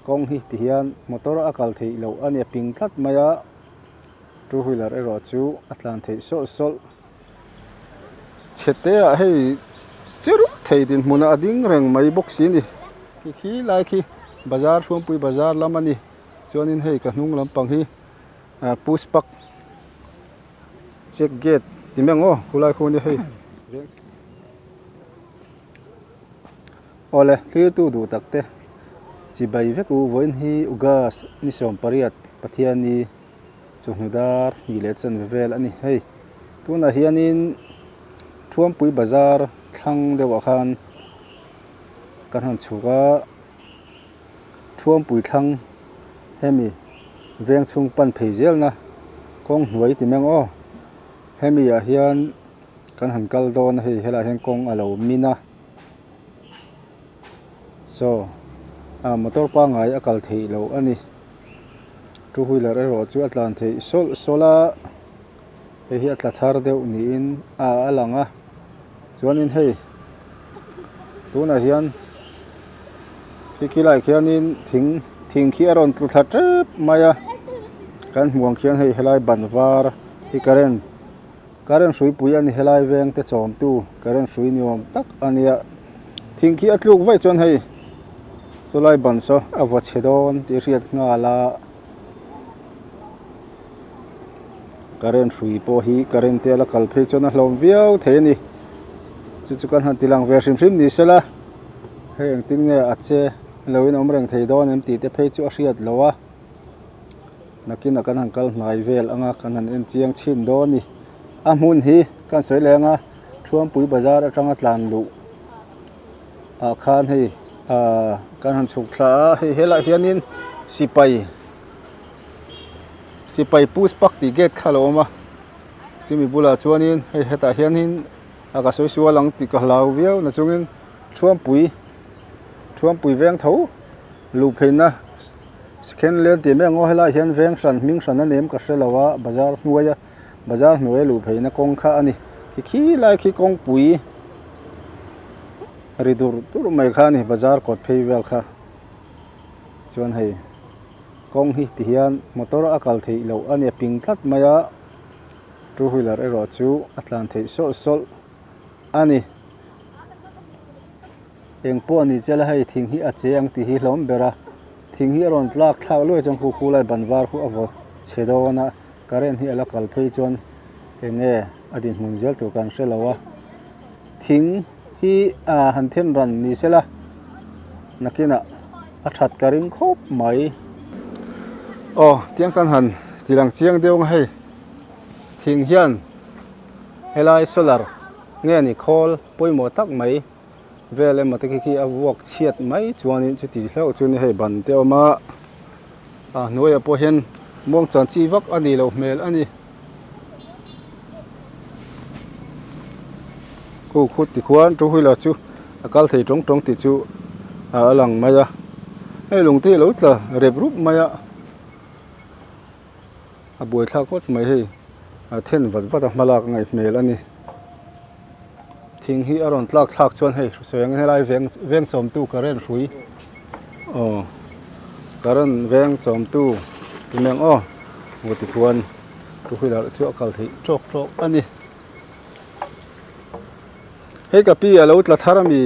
Kawng hi ti hian motor a kal theih loh a ni a ping tlat mai a, two wheeler erawh chu a tlan theih sawlh sawlh. Chhe te ah hei chi rup thei dinhmun a ding reng mai bawk si a ni. Khi khi lai khi bazar Hruampui bazar lam a ni chuanin hei ka hnung lampang hi ah pushpak check gate ti mai ang aw khulai khu nia hei. Awle thlir tu duh tak te chibai vek u vawiin hi August ni 18 Pathiani chawhnu dar hnih leh chanve vel a ni hei tunah hianin Thuampui bazar thlang deuhah khan kan han chhuk a Thuampui thlang hemi veng chhung pan phei zel na kawng hnuai ti mai ang aw hemi ah hian. Kan han kal dawn a hei helaiah hian kawng a lo min a saw ah motor pangngai a kal theih loh a ni two wheeler erawh chu a tlan theih sawlh sawlh a hei hi a tla thar deuh niin a a lang a chuanin hei tunah hian khi khi laiah khianin thing thing khi a rawn tlu thla tep mai a kan hmuh ang khian hei helai ban var hi current. Current hruipui a ni helai veng te chawmtu current hrui ni awm tak a nia thing khi a tluk vaih chuan hei chulai ban saw a vaw chhe dawn tih hriat nghal a current hrui pawh hi current te a la kal phei chuan a hlawm viau thei a ni chu chu kan han ti lang ve hrim hrim ni sela hei engtin nge a che lo in awm reng thei dawn em tih te phei chu a hriat loh a. Nakinah kan han kal hnai vel anga kan han en chiang chhin dawn a ni. A hmun hi kan sawi leh anga Thuampui bazar atanga tlan luh ah khan hei ahh kan han chhuk thla a hei helaiah hianin sipai sipai pushpak tih gate kha a lo awm a chumi bulah chuanin hei hetah hianin a ka sawi sual ang tih ka hlau viau na chungin Thuampui Thuampui veng tho luh pheina. Second lane tih mai ang aw helaiah hian veng hran hming hran a nem ka hre lo a bazar hnuaia bazar hnuaia luh pheina kawng kha a ni khi khi lai khi kawngpui ri dur dur mai kha a ni bazar kawt phei vel kha chuan hei kawng hi ti hian motor a kal theih loh a ni a ping tlat mai a two wheeler erawh chu a tlan theih sawlh sawlh a ni. Eng pawh a ni chial a hei thing hi a che ang tih hi hlawm ber a thing hi a rawn tlak thlak luai chuan khu khu lai ban var khu a vaw chhe dawn a current hi a la kal phei chuan eng nge a dinhmun zel tur kan hre lo a thing hi ah han then ran ni sela nakinah a that ka ring khawp mai. Aw tiang kan han ti lang chiang deuh ang hei thing hian helai solar nge ni khawl pawimawh tak mai. Vel emaw te khi khi a vuak chhiat mai chuanin chuti hlauh chu ni hei ban te a awm a a hnuaiah pawh hian muang chan chi vak a nih loh hmel a ni khu khu tikhuan two wheeler chu a kal thei tawng tawng tih chu a lang mai a hei lung te hi a lo tla rep rup mai a a buaithlak ngawt mai hei a then vat vat a hmalak a ngaih hmel a ni. Thing hi a rawn tlak thlak chuan hei hrusawi ang helai veng veng chawmtu current hrui aw current veng chawmtu ti mai ang aw maw tikhuan two wheeler chu a kal theih tawk tawk a ni hei ka pi a lo tla thar ami.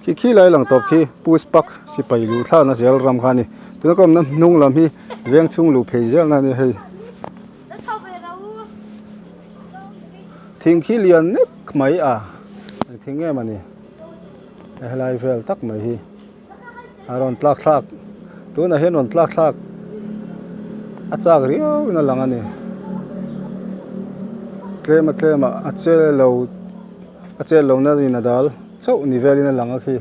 Khi khi lai lang tawp khi pushpak sipai luh thlakna zel ram kha a ni tuna ka awmna hnung lam hi veng chhung luh phei zel na a ni hei thing khi lian nek mai a eng thing em a ni helai vel tak mai hi. A rawn tlak thlak tunah hian rawn tlak thlak a chak riau in a lang a ni tlem a tlem ah a che lo a chet lo na rin a dal chauh ni velin a lang a khi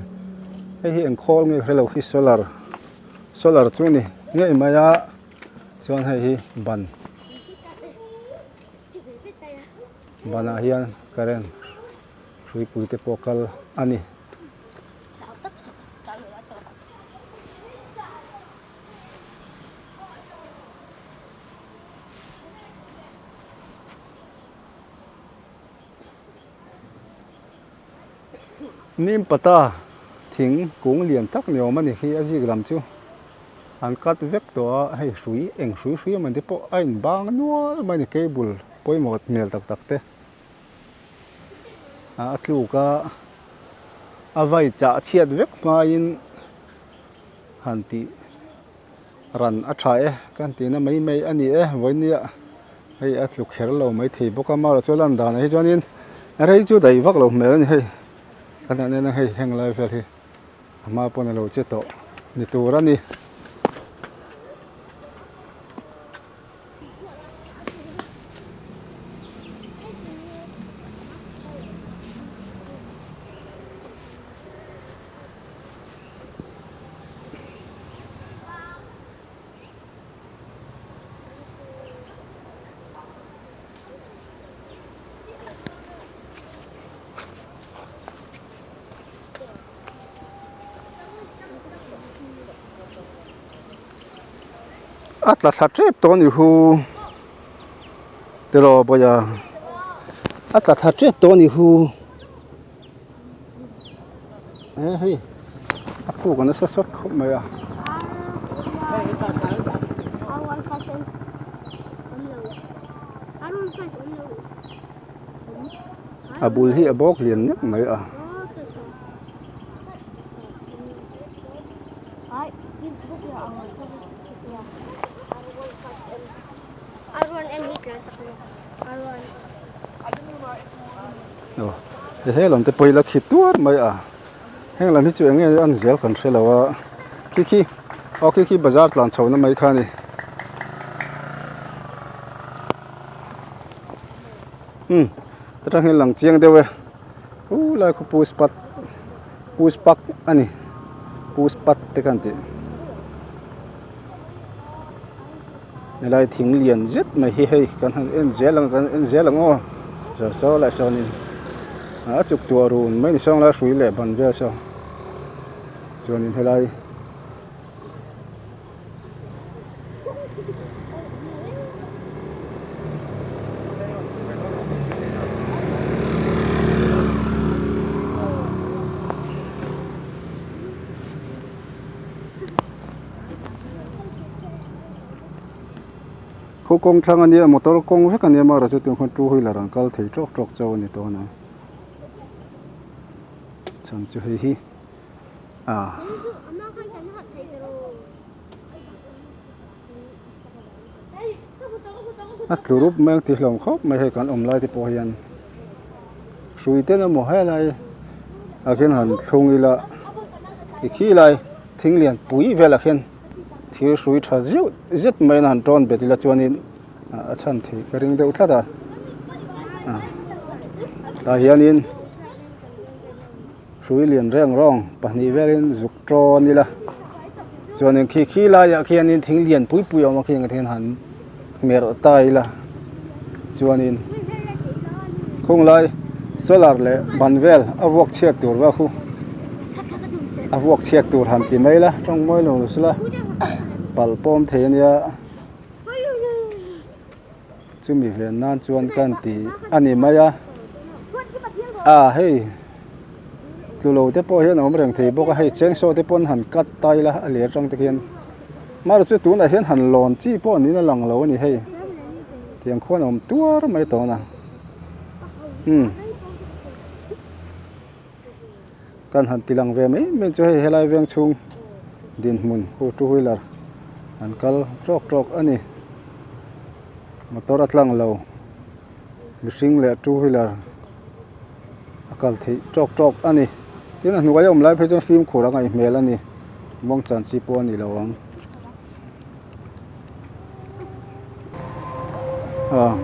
hei hi eng khawl nge ka hrelo khi solar solar chu a ni ngei mai a chuan hei hi ban banah hian current. Hruipui te pawh kal a ni. Nim pata thing kung lian tak ni awm a ni khi a zik lam chu an cut vek tawh a hei hrui eng hrui hrui emaw te pawh a inbang nual mai a ni cable pawimawh hmel tak tak te a tluk a a vai chah chhiat vek hmain han tih ran a tha e kan tihna mai mai a ni e vawinia hei a tlu kher lo mai thei bawk a amaherawhchu chu lan danah hi chuanin rei chu daih vak lo hmel a ni hei kan han en a hei heng lai vel hi a hma pawn a lo che tawh ni tur a ni. A tla thla tep tawh a ni hu tiraw bawia a tla thla tep tawh a ni hu. He hei a puk a nasa sawt khawp mai a. A bul hi a bawk lian nek mai a. Aw he lam te pawh hi la khi tuar mai a heng lam hi chu eng nge an zel kan hre lo a khi khi aw khi khi bazar tlan chho na mai kha a ni umm ta tang hian lang chiang deuh e u lai khaw puspat puspak a ni puspat te khan tih Helai thing lian zet mai hi hei kan han en zel ang kan en zel ang aw saw saw lah sawnin a chuk tuah run mai ni sawn lai hrui leh ban vel saw chuanin helai Khaw kawng thlang a nia motor kawng vek a nia amaherawh chu tunah khuan two wheeler an kal thei tawk tawk chauh a ni dawn a chhan chu hei hi ah a tlu rup mai ang tih hlawm khawp mai hei kan awm lai te pawh hian hrui ten emaw helai ah khian han thlung ila ti khi lai. Thing lian pui velah khian thir hrui tha zeuh zet mai in a han tawn bet ila chuanin a chhan theih ka ring deuh tlat a tah hianin hrui lian reng rawng pahnih velin zuk tawn ila chuanin khi khi laiah khianin thing lian pui pui a awm a khi ang te hian han hmer ta ila chuanin khung lai solar leh ban vel a vuak chhiat tur vak chu a vuak chhiat tur han ti mai la tawng mawi lo se la pal pawm thei a nia chumi ven nan chuan kan ti a ni mai a a hei tlu lo te pawh hian a awm reng thei bawk a hei chengsaw te pawn han cut ta ila a leh atang te khian. Hmar chu tunah hian han lawn chi pawh niin a lang lo a ni hei tiang khuan a awm tuar mai tawh a umm kan han ti lang ve mai mai chu hei helai veng chhung dinhmun hu two wheeler an kal tawk tawk a ni motor a tlang lo mihring leh two wheeler a kal theih tawk tawk a ni tin a hnuai a awm lai phei chuan fimkhur a ngaih hmel a ni muang chan chi pawh a ni lo ang ah.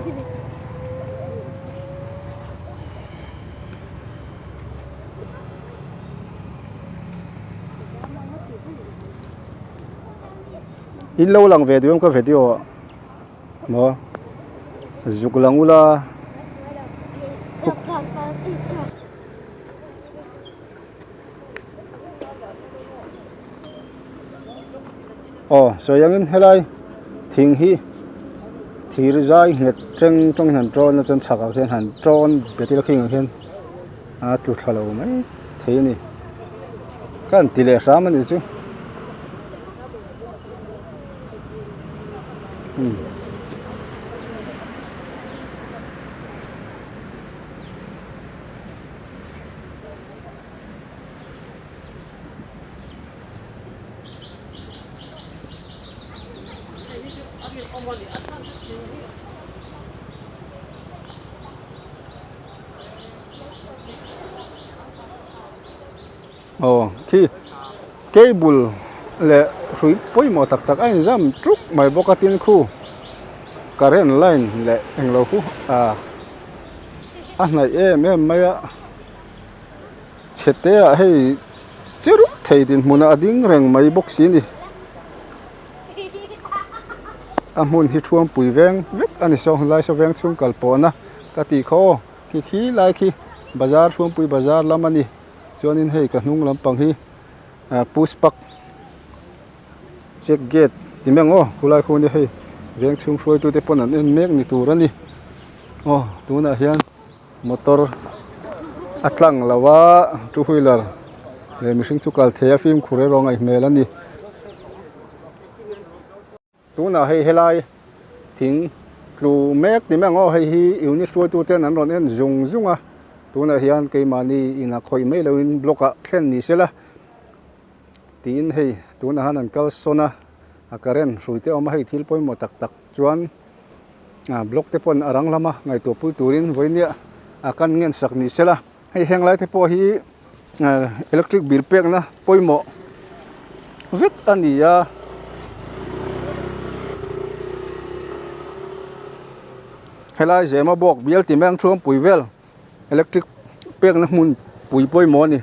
In lo lang ve duh em ka video ah. Maw zuk lang ula. Aw sawi angin helai thing hi thir zai nghet teng tawng hian tawn a chuan chhakah khian han tawn bet ila khing ang khian a tlu thla lo mai thei a ni ka han ti leh hram a ni chu umm. Aw khi cable leh hrui pawimawh tak tak a inzam tuk mai bawk a tin khu current line leh englo khu ah a hnaih em em mai a. Chhe te ah hei chi rup thei dinhmunah a ding reng mai bawk si a ni. A hmun hi thuampui veng vek a ni saw lai saw veng chhung kal pawhna ka tih kha aw khi khi lai khi bazar thuampui bazar lam a ni chuanin hei ka hnung lampang hi ah pushpak check gate ti mai ang aw khulai khu nia hei veng chhung hruaitute pawn an en mek ni tur a ni aw tunah hian. Motor a tlang lo a two wheeler leh mihring chu kal thei a fimkhur erawh ngaih hmel a ni. Tunah hei helai thing tlu mek ti mai ang aw hei hi unit hruaitu ten an rawn en zung zung a tunah hian keimahni inah khawih mai loin block ah thlen ni sela tiin hei tunah hian an kal sawn a a current hrui te a awm a hei thil pawimawh tak tak chuan. ah block te pawn a rang lama ngaihtuah pui turin vawinia a kan ngen sak ni sela hei heng lai te pawh hi ah electric bill pekna pawimawh vek a ni a. Helai zema bawk bial ti mai ang thuampui vel electric pekna hmun pui pawimawh a ni.